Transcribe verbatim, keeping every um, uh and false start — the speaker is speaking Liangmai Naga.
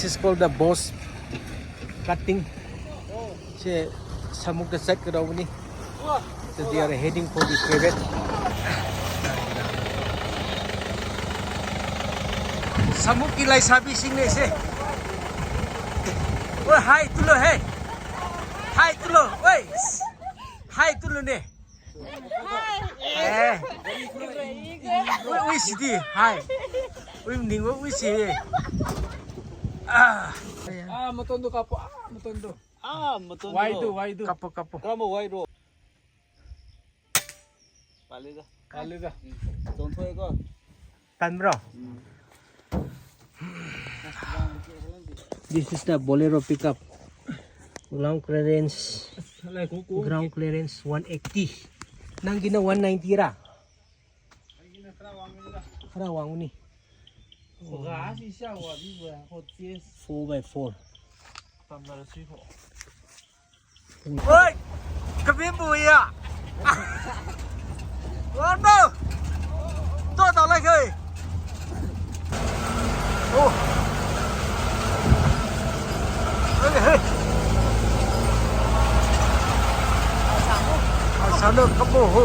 This is called the boss cutting. Se samuk da chat kadao ni. So they are heading for the private. Samuk ki laisabi sing ne se. Oi, hi tulo, hey. Hi tulo, oi. Hi tulo ne. Eh. Ui, ui, sidi. Hi. Ui, ning, ui, ui, si. Ah. Ah, matondo kapo. Ah, matondo. Ah, matondo. Waidu, waidu. Kapo, kapo. Kamu waidu. Palida. Palida. Tonthoi ko. Tan bro. This is the Bolero pickup. Ground clearance. Ground clearance one eighty. Nang gina one ninety ra? Khara wang ni. Four by four. Oi! Kabimbo ya! Wano! To da lai kai! Oh! Hey, hey! Asano kabo ho!